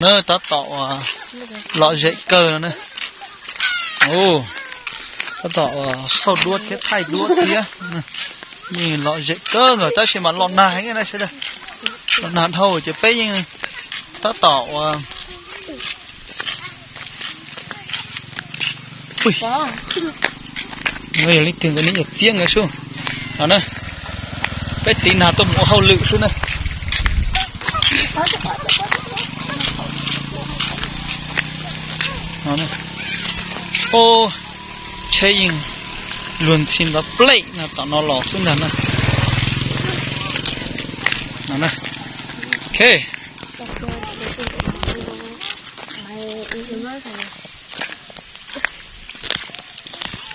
Tab tom lom zem kawg no na. Tab tom xauj duab thiab thaij duab thiab. Yeej lom zem kawg nkaus tab sis mas los nag heev na sawv daws. Los nag dhau ces peb yeej tab tom ua Yog leej twg nkawd nim yog txiab nkawd xwb. No na, peb tiv nag tuaj mus ua hauj lwm xwb na. Tsheb yeej luag ntxhi ntawd plej no tom no los xwb ntag na. Ok.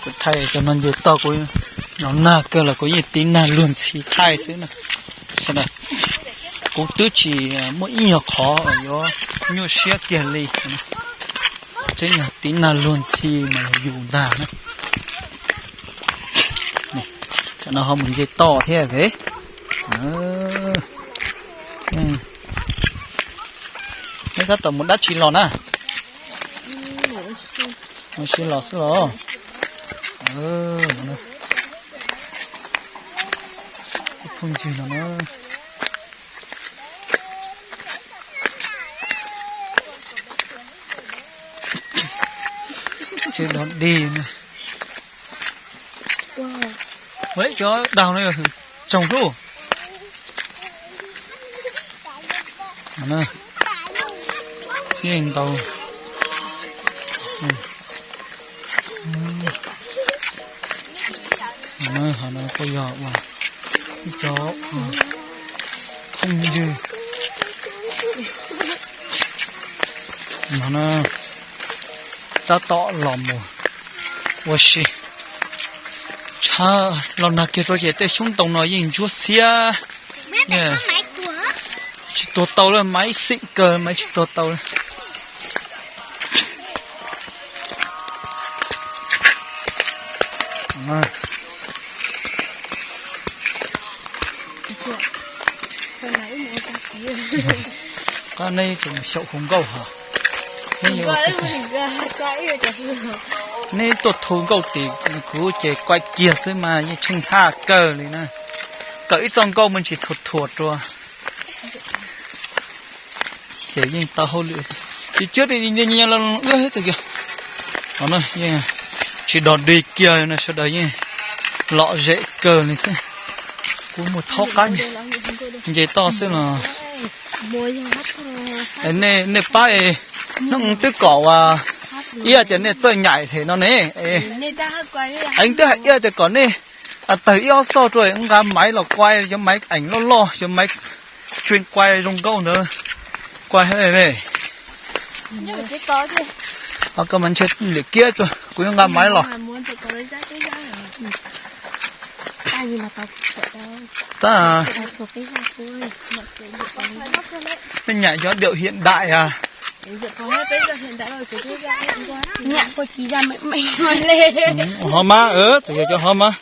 Kuv thaij cov no nce toj kuv, no nag kawg los kuv yeej tiv nag luag ntxhi thaij xwb na. Sawv daws, kuv twb tsis muaj ib nyuag qhov yuav nyuaj siab kiag li. Tseeb yog tiv nag luag ntxhi mas yog yus ntag na. Tam no ho mus nce toj thiab ve. Neb tab tom mus dab tsi los na? Mus ua si los xwb los. Phooj ywg no na. Tsis dog dig. Cov dag no tsoog hlub. Yeej ntau. Ho no kuj yog ua ib cov phooj ywg no na, tab tom los mus ua si. Tshaj los nag kiag rau ces tej xyoob ntoo no yeej ntsuab xiab. Tsis tuag tau lawm, maiv xim kawg, maiv tsis tuag tau lawm. Qab neb tseem xyaum hu nkauj hos. Neb tuaj thu nkauj tim kuv ces kuaib kiag xwb mas yeej tsheej haj kawg li na. Kawm ib txoj nkauj me ntsis thuam thuam rua. Ces yeej tau hauj lwm. Ib tsiab ib ub thiab tus kiag. Yeej tsis dog dig kiag no, sawv daws yeej lom zem kawg li xwb. Kuv mus thaub qab nce toj xwb los. Nej pab, hnub twb kom ua ib tias nej txawj nyaim them no ne. Eev twb hais ib tias kom nej tawg ib ob xoj rua nqa maiv los kuai, cov maiv eev loj loj, cov maiv tsuas kuai zoo nkauj ntawd kuai ne. Ho koj mas ntshe lwm kiab tsuag, kuv yuav nqa maiv los. Tab, peb nyaim cov điệu hiện đại à. Ho mas, txawm yog cov ho mas.